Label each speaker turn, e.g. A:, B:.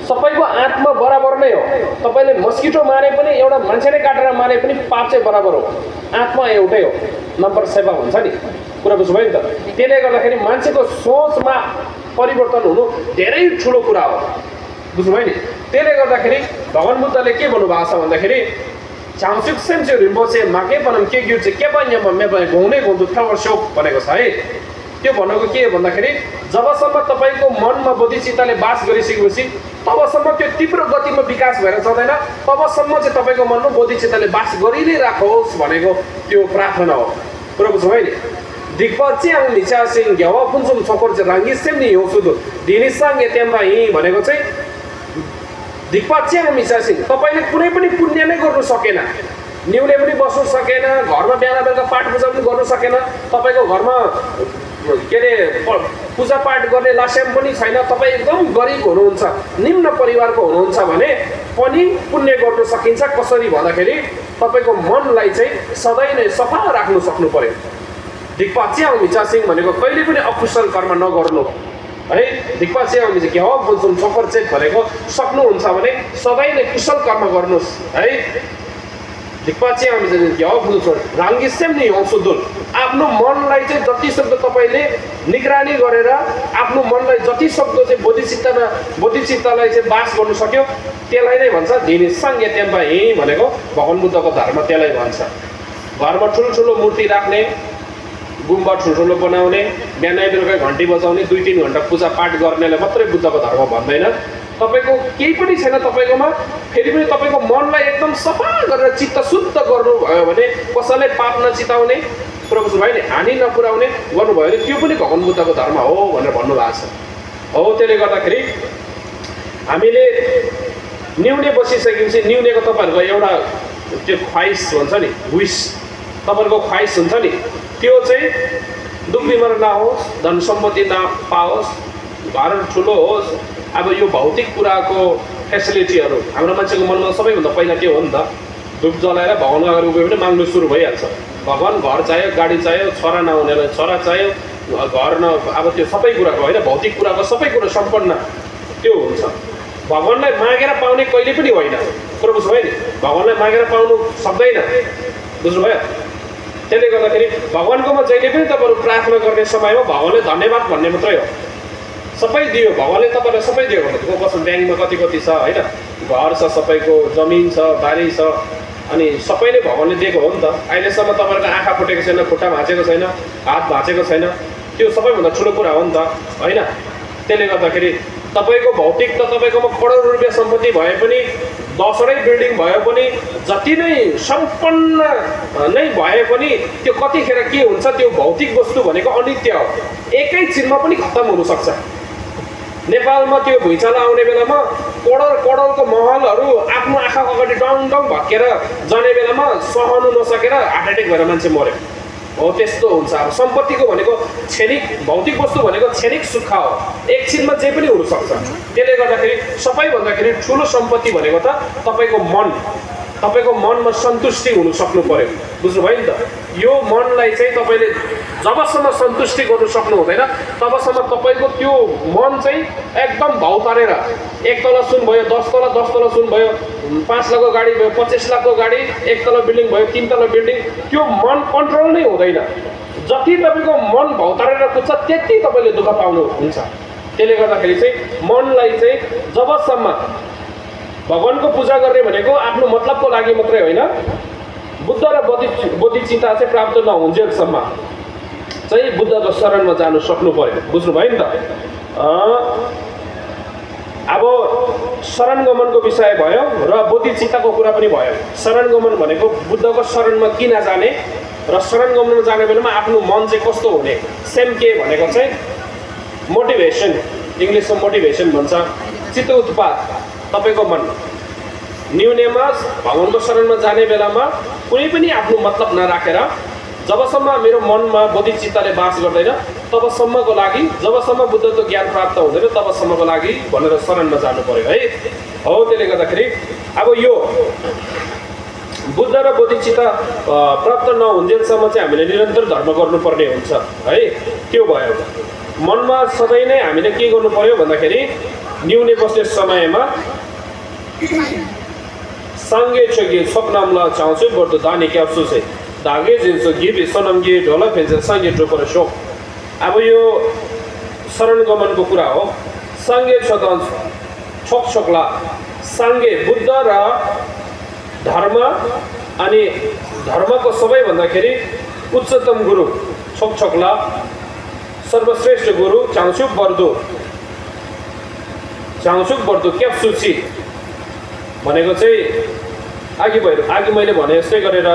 A: सबैको आत्मा बराबर नै हो। तपाईँले मस्किटो मारे पनि एउटा मान्छेले काटेर मारे पनि पाप चाहिँ बराबर हो। आत्मा एउटै हो। नम्बर 7 हुन्छ नि, कुरा बुझ्नुभयो नि त। त्यसले गर्दाखेरि मान्छेको सोचमा परिवर्तन हुनु धेरै ठुलो कुरा हो, बुझ्नुभयो नि। त्यसले गर्दाखेरि भगवान बुद्धले के भन्नुभएको छ भन्दाखेरि चाउसुक्सेन्से रिम्पोचे माके पनम के ग्युचे के पन्यमा मे पनि घुम्ने घुम्दु फ्लावर सोप भनेको छ है। त्यो भनेको के भन्दाखेरि जबसम्म तपाईँको मनमा बोधिचित्तले बास गरिसकेपछि तबसम्म त्यो तीव्र गतिमा विकास भएर जाँदैन, तबसम्म चाहिँ तपाईँको मनमा बोधिचित्तले बास गरि नै राखोस् भनेको त्यो प्रार्थना हो। कुरा बुझ्नुभयो नि। दिक्पच्याङ निचासिङ घ्यावा पुन्छुम छोकर चाहिँ राङ्गिसेम नि हिउँसुदु दिनिसाङ एत्यम्बा हि भनेको चाहिँ दिक्पच्याङ निचासिङ तपाईँले कुनै पनि पुण्य नै गर्नु सकेन, न्युले पनि बस्नु सकेन, घरमा बिहान बेलुका पाठ पूजा पनि गर्नु सकेन, तपाईँको घरमा के अरे पूजापाठ गर्ने लास्याम पनि छैन, तपाईँ एकदम गरिब हुनुहुन्छ, निम्न परिवारको हुनुहुन्छ भने पनि पुण्य गर्नु सकिन्छ। कसरी भन्दाखेरि तपाईँको मनलाई चाहिँ सधैँ नै सफा राख्नु सक्नु पर्यो। दिक्पच्याङ निचासिङ भनेको कहिले पनि अकुशल कर्म नगर्नु है। दिक्पच्याङ चाहिँ के हो बोल्छौँ चक्कर चेक भनेको सक्नुहुन्छ भने सधैँ नै कुशल कर्म गर्नुहोस् है। दिक्पच्याङ चाहिँ के हो बोल्छौँ राङ्गिसेम नि हौसुदुल आफ्नो मनलाई चाहिँ जति सक्दो तपाईँले निगरानी गरेर आफ्नो मनलाई जति सक्दो चाहिँ बोधिचित्तलाई चाहिँ बास गर्नु सक्यो त्यसलाई नै भन्छ धिनिसाङ एत्यम्बा हि भनेको भगवान बुद्धको धर्म त्यसलाई भन्छ। घरमा ठुल्ठुलो मूर्ति राख्ने, गुम्बा ठुल्ठुलो बनाउने, बिहान बेलुका घन्टी बजाउने, 2-3 घन्टा पूजापाठ गर्नेलाई मात्रै बुद्धको धर्म भन्दैन। तपाईँको केही पनि छैन तपाईँकोमा, फेरि पनि तपाईँको मनलाई एकदम सफा गरेर चित्त शुद्ध गर्नुभयो भने, कसैलाई पाप नचिताउने, कुरा बुझ्नुभयो नि, हानि नपुर्याउने गर्नुभयो भने त्यो पनि भगवान बुद्धको धर्म हो भनेर भन्नुभएको छ। हो त्यसले गर्दाखेरि हामीले न्युने बसिसकेपछि न्युनेको तपाईँहरूको एउटा त्यो ख्वाइस हुन्छ नि, विस तपाईँहरूको ख्वाइस हुन्छ नि, त्यो चाहिँ दुःख बिमार नहोस्, धन सम्पत्ति नपाओस्, घर ठुलो होस्। अब यो भौतिक कुराको फेसिलिटीहरू हाम्रो मान्छेको मनमा सबैभन्दा पहिला के हो नि त, धुप जलाएर भगवान अगाडि उभियो भने माग्नु सुरु भइहाल्छ। भगवान घर चाहियो, गाडी चाहियो, छोरा नहुनेलाई छोरा चाहियो, घर न अब त्यो सबै कुराको होइन, भौतिक कुराको सबै कुरा सम्पन्न त्यो हुन्छ। भगवानलाई मागेर पाउने कहिले पनि होइन, कुरो बुझ्नुभयो नि। भगवानलाई मागेर पाउनु सक्दैन, बुझ्नुभयो। त्यसले गर्दाखेरि भगवान्कोमा जहिले पनि तपाईँहरू प्रार्थना गर्ने समयमा भगवानले धन्यवाद भन्ने मात्रै हो। सबै दियो भगवानले, तपाईँलाई सबै दियो भने कसो ब्याङ्कमा कति कति छ होइन, घर छ, सबैको जमिन छ, बारी छ, अनि सबैले भगवानले दिएको हो नि त। अहिलेसम्म तपाईँहरूको आँखा फुटेको छैन, खुट्टा भाँचेको छैन, हात भाँचेको छैन, त्यो सबैभन्दा ठुलो कुरा हो नि त होइन। त्यसले गर्दाखेरि तपाईँको भौतिक त तपाईँकोमा करोड रुपियाँ सम्पत्ति भए पनि, 10वटै बिल्डिङ भए पनि, जति नै सम्पन्न नै भए पनि त्यो कतिखेर के हुन्छ, त्यो भौतिक वस्तु भनेको अनित्य हो, एकैछिनमा पनि खत्तम हुनसक्छ। नेपालमा त्यो भुइँचालो आउने बेलामा करोडको महलहरू आफ्नो आँखाको अगाडि डङ डङ भत्केर जाने बेलामा सहनु नसकेर हार्ट एट्याक भएर मान्छे मर्यो। हो त्यस्तो हुन्छ। अब सम्पत्तिको भनेको क्षणिक, भौतिक वस्तु भनेको क्षणिक सुख हो, एकछिनमा जे पनि हुनसक्छ। त्यसले गर्दाखेरि सबैभन्दाखेरि ठुलो सम्पत्ति भनेको त तपाईँको मन, तपाईँको मनमा सन्तुष्टि हुनु सक्नु पर्यो, बुझ्नुभयो नि त। यो मनलाई चाहिँ तपाईँले जबसम्म सन्तुष्टि गर्नु सक्नु हुँदैन तबसम्म तपाईँको त्यो मन चाहिँ एकदम भाउ तारेर 1 तला सुन भयो, 10 तला सुन भयो, 5 लाखको गाडी भयो, 25 लाखको गाडी, 1 तला बिल्डिङ भयो, 3 तला बिल्डिङ, त्यो मन कन्ट्रोल नै हुँदैन। जति तपाईँको मन भाउ तारेर पुग्छ त्यति तपाईँले दुःख पाउनुहुन्छ। त्यसले गर्दाखेरि चाहिँ मनलाई चाहिँ जबसम्म भगवानको पूजा गर्ने भनेको आफ्नो मतलबको लागि मात्रै होइन, बुद्ध र बोधिचित्त चाहिँ प्राप्त नहुन्जेलसम्म चाहिँ बुद्धको शरणमा जानु सक्नु पर्यो, बुझ्नुभयो नि त। अब शरणगमनको विषय भयो र बोधिचित्तको कुरा पनि भयो। शरणगमन भनेको बुद्धको शरणमा किन जाने र शरणगमनमा जाने बेलामा आफ्नो मन चाहिँ कस्तो हुने, सेम के भनेको चाहिँ मोटिभेसन, इङ्ग्लिसमा मोटिभेसन भन्छ, चित्त उत्पाद। तपाईँको मन न्युनेमा भगवानको शरणमा जाने बेलामा कुनै पनि आफ्नो मतलब नराखेर, जबसम्म मेरो मनमा बोधिचित्तले बास गर्दैन तबसम्मको लागि, जबसम्म बुद्धको ज्ञान प्राप्त हुँदैन तबसम्मको लागि भनेर शरणमा जानु पर्यो है। हो त्यसले गर्दाखेरि अब यो बुद्ध र बोधिचित्त प्राप्त नहुन्जेलसम्म चाहिँ हामीले निरन्तर धर्म गर्नुपर्ने हुन्छ है। त्यो भयो। मनमा सधैँ नै हामीले के गर्नु पर्यो भन्दाखेरि न्युने बस्ने समयमा सांगे छगे स्वप्नमला चाउँछु बर्दो दानी क्याप्सु चाहिँ धागे जिन्सो गिबी सनमगी ढोला फेन्से सांगे टोपर शो अब यो शरण गमनको कुरा हो सांगे छदन छोक छोकला सांगे बुद्ध र धर्म अनि धर्मको सबैभन्दाखेरि उच्चतम गुरु छोक छोकला सर्वश्रेष्ठ गुरु चाङसुक बर्दो क्याप्सु ची भनेको चाहिँ अघि मैले भने जस्तै गरेर